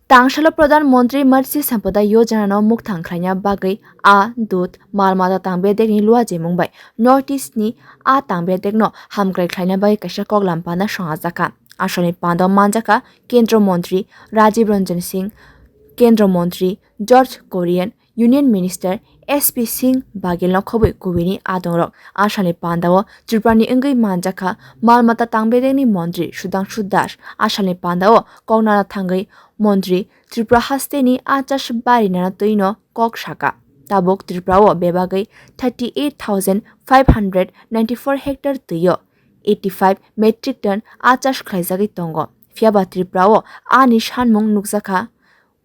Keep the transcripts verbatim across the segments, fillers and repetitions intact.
Tangsalo Pradhan Mantri Matsya Sampada Yojana no mukthang khlaina bagwi a dut mal mata tangbedekni luajimung bai North East ni a tangbedekno hamkrai khlaina bagwi kaisa koklam panda songajak kha. Asalni panda o manjak kha Kendra Mantri Rajiv Ranjan Singh, Kendra Mantri George Kurian, Union Minister S P Singh Baghel no khobwi kubui ni adongrok. Asalni panda o Tripura ni wngwi manjak kha mal mata tangbedekni Mantri Sudhanshu Das. Asalni panda o koknana thangwi Mantri Tripura haste ni achas bari nana twi no kok saka. Tabuk Tripura o bebagwi thirty eight thousand five hundred ninety four hectare twi o eighty five metric ton achas khlaijagwi tongo. Phiyaba Tripura o ani sanmung nukjakha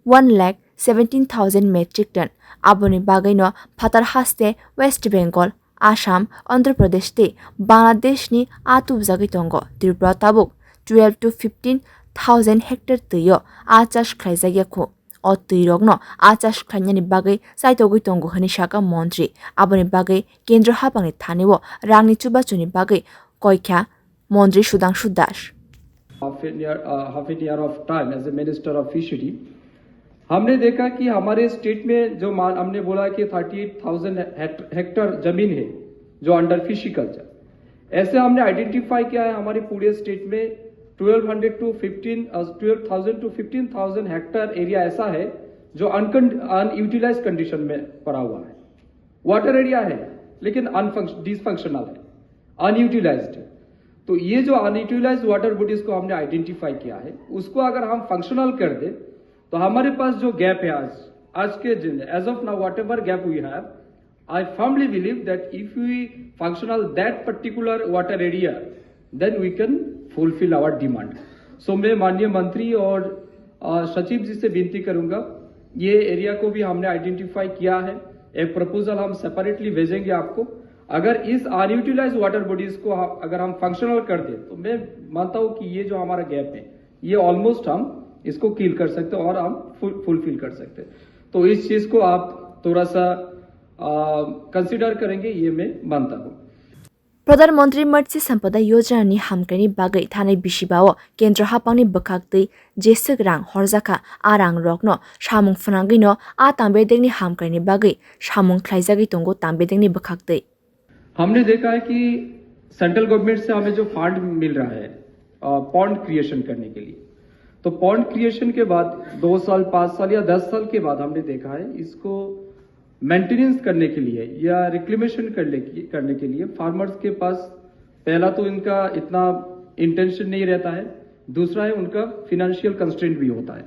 one lakh seventeen thousand metric ton. Aboni bagwi no phatar haste West Bengal, Assam, Andhra Pradesh tei Bangladesh ni a tubjagwi tongo. Tripura tabuk twelve to fifteen thousand hectare twi o achas khlaijak ya khu. O twi rok no achas khlainani bagwi chaitogwi tongo hwnwi saka Mantri. Aboni bagwi Kendra hapang ni thani o rang ni chubachu ni bagwi koikha Mantri Sudhanshu Das. Half a year, uh, half a year of time as a minister of fishery, हमने देखा कि हमारे स्टेट में जो मान, हमने बोला कि थर्टी एट थाउजेंड हेक्टर जमीन है जो अंडर फिशी कल्चर, ऐसे हमने आइडेंटिफाई किया है हमारे पूरे स्टेट में twelve hundred two fifteen, twelve thousand two fifteen thousand hectare area ऐसा है जो अनकन अनयूटिलाइज कंडीशन में पड़ा हुआ है। वाटर एरिया है लेकिन अनफंक्श डिसफंक्शनल है, अनयूटिलाइज्ड है। तो ये जो अनयूटिलाइज्ड वाटर बॉडीज को हमने आइडेंटिफाई किया है, उसको अगर हम फंक्शनल कर दे तो हमारे पास जो गैप है आज, आज के दिन, as of now whatever gap we have, I firmly believe that if we functional that particular water area, then we can fulfill our demand. So मैं माननीय मंत्री और, अ, सचिव जी से विनती करूंगा, ये एरिया को भी हमने आइडेंटिफाई किया है, एक प्रपोजल हम सेपरेटली भेजेंगे आपको। अगर इस अनयूटिलाइज वाटर बॉडीज को ह-, अगर हम फंक्शनल कर दें तो मैं मानता हूँ कि ये जो हमारा गैप है, ये ऑलमोस्ट हम इसको किल कर सकते हैं और हम फुल फुलफिल कर सकते हैं। तो इस चीज़ को आप थोड़ा सा, आ, कंसिडर करेंगे, ये मैं मानता हूँ। Pradhan Mantri Matsya Sampada Yojana ni hamkrai ni bagwi thanai bisi ba o Kendra hapang ni bwkhak twi jeswk rang horjak kha, a rang rok no samung phnangwi no a tangbedek ni hamkrai ni bagwi samung khlaijagwi tongo tangbedek ni bwkhak twi. हमने देखा है कि central government से हमें जो फंड मिल रहा है, अ, pond creation करने के लिए, तो पॉन्ड क्रिएशन के बाद दो साल, पाँच साल या दस साल के बाद हमने देखा है इसको मेंटेनेंस करने के लिए या रिक्लेमेशन करने की, करने के लिए फार्मर्स के पास पहला तो इनका इतना इंटेंशन नहीं रहता है, दूसरा है उनका फिनेंशियल कंस्ट्रेंट भी होता है।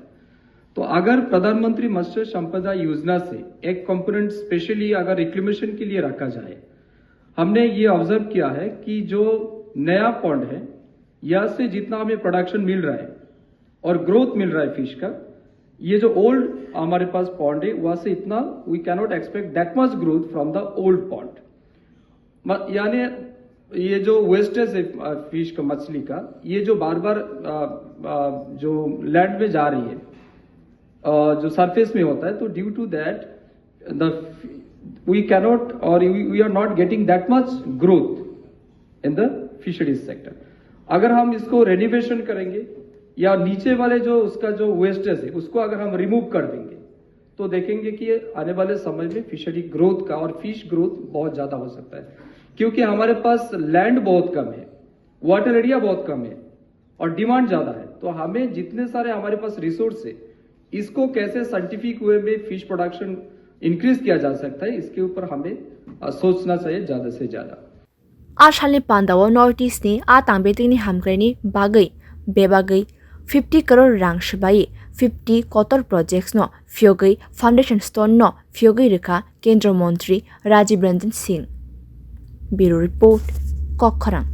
तो अगर प्रधानमंत्री मत्स्य संपदा योजना से एक कंपोनेंट स्पेशली अगर रिक्लेमेशन के लिए रखा जाए, हमने ये ऑब्जर्व किया है कि जो नया पॉन्ड है, यहाँ से जितना हमें प्रोडक्शन मिल रहा है और ग्रोथ मिल रहा है फिश का, ये जो ओल्ड हमारे पास पॉन्ड है, वहाँ से इतना we cannot expect that much growth from the old pond। म-, यानी ये जो वेस्टेज है, अ, फिश का, मछली का, ये जो बार-बार, अ, अ, जो लैंड में जा रही है, अ, जो सरफेस में होता है, तो due to that the, we cannot or we, we are not getting that much growth in the fisheries sector। अगर हम इसको रेनोवेशन करेंगे या नीचे वाले जो उसका जो वेस्टेज है, उसको अगर हम रिमूव कर देंगे, तो देखेंगे कि ये आने वाले समय में फिशरी ग्रोथ का और फिश ग्रोथ बहुत ज़्यादा हो सकता है, क्योंकि हमारे पास लैंड बहुत कम है, वाटर एरिया बहुत कम है और डिमांड ज़्यादा है। तो हमें जितने सारे हमारे पास रिसोर्स है, इसको कैसे साइंटिफिक वे में फिश प्रोडक्शन इंक्रीज किया जा सकता है, इसके ऊपर हमें, अ, सोचना चाहिए ज़्यादा से ज़्यादा। A salni pandao North East ni a tangbedekni hamkraini bagwi bebagwi fifty crore rang swbai fifty kotor projects no phiyogwi foundation stone no phiyogwi rwkha Kendra Mantri Rajiv Ranjan Singh. Bureau Report, Kokkhorang.